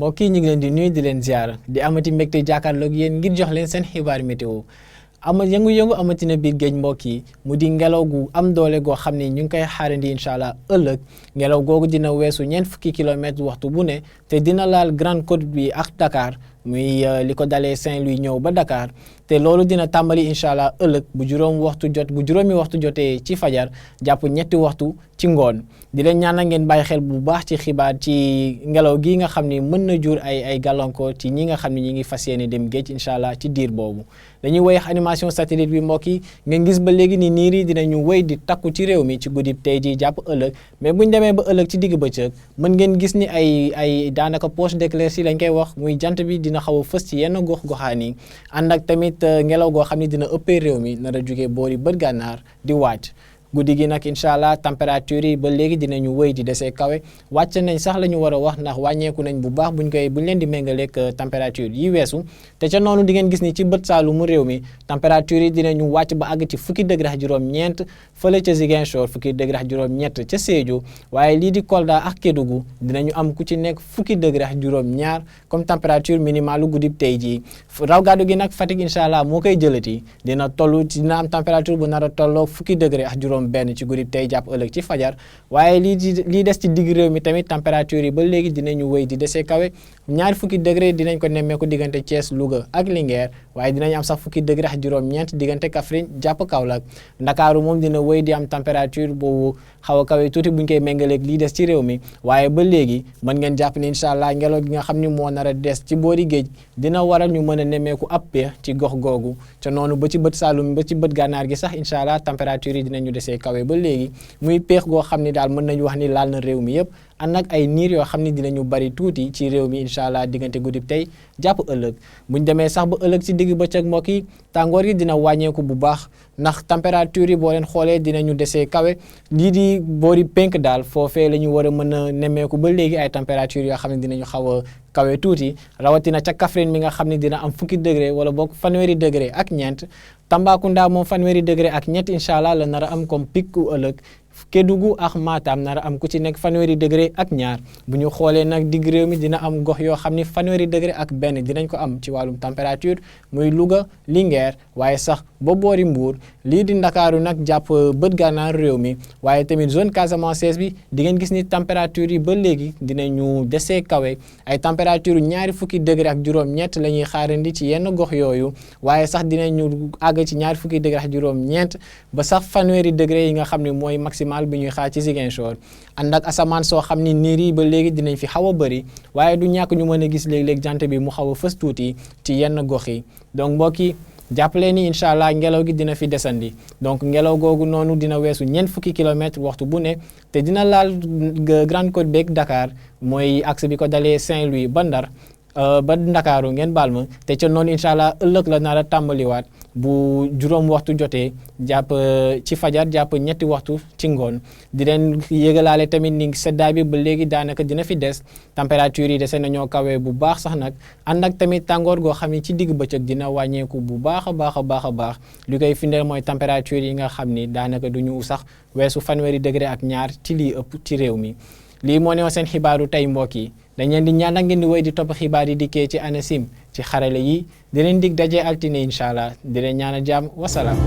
mbokk yi ñu ngi leen di nuyu di leen ziar di amati mbégte jàkkaarloog yéen ngir jox leen seen xibaar météo yëngu-yëngu amati na biir géej mbokk yi mu di ngelaw gu am doole goo xam ne ñu ngi koy xaarandi incha allah ëllëg ngelaw googu dina weesu 40 kilomètres waxtu bu ne te dina laal Grande Côte bi ak Dakar muy li ko dalee Saint-Louis ñëw ba Dakar te loolu dina tàmbali incha allah ëllëg bu juróomi waxtu jotee ci fajar jàpp 3 waxtu ci ngoon di leen ñaanal ngeen bàyyi xel bu baax ci xibaar ci ngelaw gi nga xam ni mën na jur ay gàllankoor ci ñi nga xam ne ñi ngi fas yéene dem géej incha allah ci diir boobu. dañuy wéy animation satellite bi mbokk yi ngeen gis ba léegi ni niir yi dinañu wéy di takku ci réew mi ci guddib tey ji jàpp ëllëg mais buñ demee ba ëllëg ci digg bëccëg mën ngeen gis ni ay daanaka poche d'éclaircie lañ koy wax muy jant bi dina xaw a fës ci yenn gox-goxaan yi ànd ak tamit ngelaw goo xam ne dina ëppee réew mi nar a jógee boori bët gànnaar di wàcc. guddi gi nag incha allah température yi ba léegi dinañu wëy di desee kawe wàcc nañ sax la ñu war a wax ndax wàññeeku nañ bu baax buñ leen di méngaleeg température yi weesu te ca noonu di ngeen gis ni ci bët saalumu réew mi température yi dinañu wàcc ba àgg ci fukki degré ak juróom-ñeent fële ca Ziguinchor fukki degré ak juróom-ñett ca Sédhiou waaye lii di Kolda ak Kédougou dinañu am ku ci nekk fukki degré ak juróom-ñaar comme température minimale guddib tey jii raw gàddu gi nag Fatick incha allah moo koy jëlati dina am température bu nar a tolloo fukki degré ak benn ci guddi tey jàpp ëllëg ci fajar waaye lii des ci digg réew mi tamit température yi ba léegi dinañu wéy di desee kawe 20 degré dinañ ko nemmeeku diggante Thiès Louga ak Linguère waaye dinañ am sax fukki degré ak juróom-ñeent diggante Kaffrine jàpp Kaolack Ndakaaru moom dina wéy di am température boobu xaw a kawe tuuti buñ koy méngaleeg lii des ci réew mi waaye ba léegi mën ngeen jàpp ni incha allah ngelaw gi nga xam ni moo nar a des ci boori géej dina waral ñu mën a nemmeeku ab peex ci gox googu ca noonu ba ci bët Saalum ba ci bët gànnaar gi sax incha allah température yi dinañu desee kawe ba léegi muy peex goo xam ni daal mën nañu wax ni laal na réew mi yëpp ànd ak ay niir yoo xam ni dinañu bari tuuti ci réew mi incha allah diggante guddib tey jàpp ëllëg buñ demee sax ba ëllëg ci digg bëccëg mbokk yi tàngoor yi dina wàññeeku bu baax ndax température yi boo leen xoolee dinañu desee kawe lii di boori penk daal foofee la ñu war a mën a nemmeeku ba léegi ay température yoo xam ne dinañu xaw a kawe tuuti rawatina ca Kaffrine mi nga xam ne dina am fukki degré wala boog fanweeri degré ak ñeent Tambacounda moom fanweeri degré ak ñett incha allah la nar a am comme pic ëllëg Kédougou ak Matam nar a am ku ci nekk fanweeri degré ak ñaar bu ñu xoolee nag digg réew mi dina am gox yoo xam ni fanweeri degré ak benn dinañ ko am ci wàllum température muy Louga Linguère waaye sax ba boori Mbour lii di Ndakaaru nag jàpp bët gànnaar réew mi waaye tamit zone Casamance bi di ngeen gis ni température yi ba léegi dinañu desee kawe ay température 20 degré ak juróom-ñett la ñuy xaarandi ci yenn gox yooyu waaye sax dinañu àgg ci 20 degré ak juróom-ñeent ba sax fanweeri degré yi nga xam ne mooy maximal bi ñuy xaar ci Ziguinchor ànd ak asamaan soo xam ni niir yi ba léegi dinañ fi xaw a bëri waaye du ñàkk ñu mën a gis léeg-léeg jant bi mu xaw a fës tuuti ci yenn gox yi donc mbokk yi jàppale ni incha allah ngelaw gi dina fi desandi donc ngelaw googu noonu dina weesu 40 kilomètres waxtu bu ne te dina laal Grande Côte beeg Dakar mooy axe bi ko dalee Saint-Louis ba Ndar ba Ndakaaru ngeen baal ma te ca noonu incha allah ëllëg la nar a tàmbaliwaat bu juróom waxtu jotee jàpp ci fajar jàpp 3 waxtu ci ngoon di leen yëgalaale tamit ni seddaay bi ba léegi daanaka dina fi des température yi dese nañoo kawe bu baax sax nag ànd ak tamit tàngoor goo xam ne ci digg bëccëg dina wàññeeku bu baax a baax li koy firndeel mooy température yi nga xam ni daanaka du ñu sax weesu fanweeri degré ak ñaar ci lii ëpp ci réew mi lii moo ne seen xibaaru tey mbokk yi dañ leen di ñaan nag ngeen di wéy di topp xibaar yi dikkee ci ANACIM ci xarale yi di leen dig daje altine incha allah di leen ñaan a jàmm wasalaam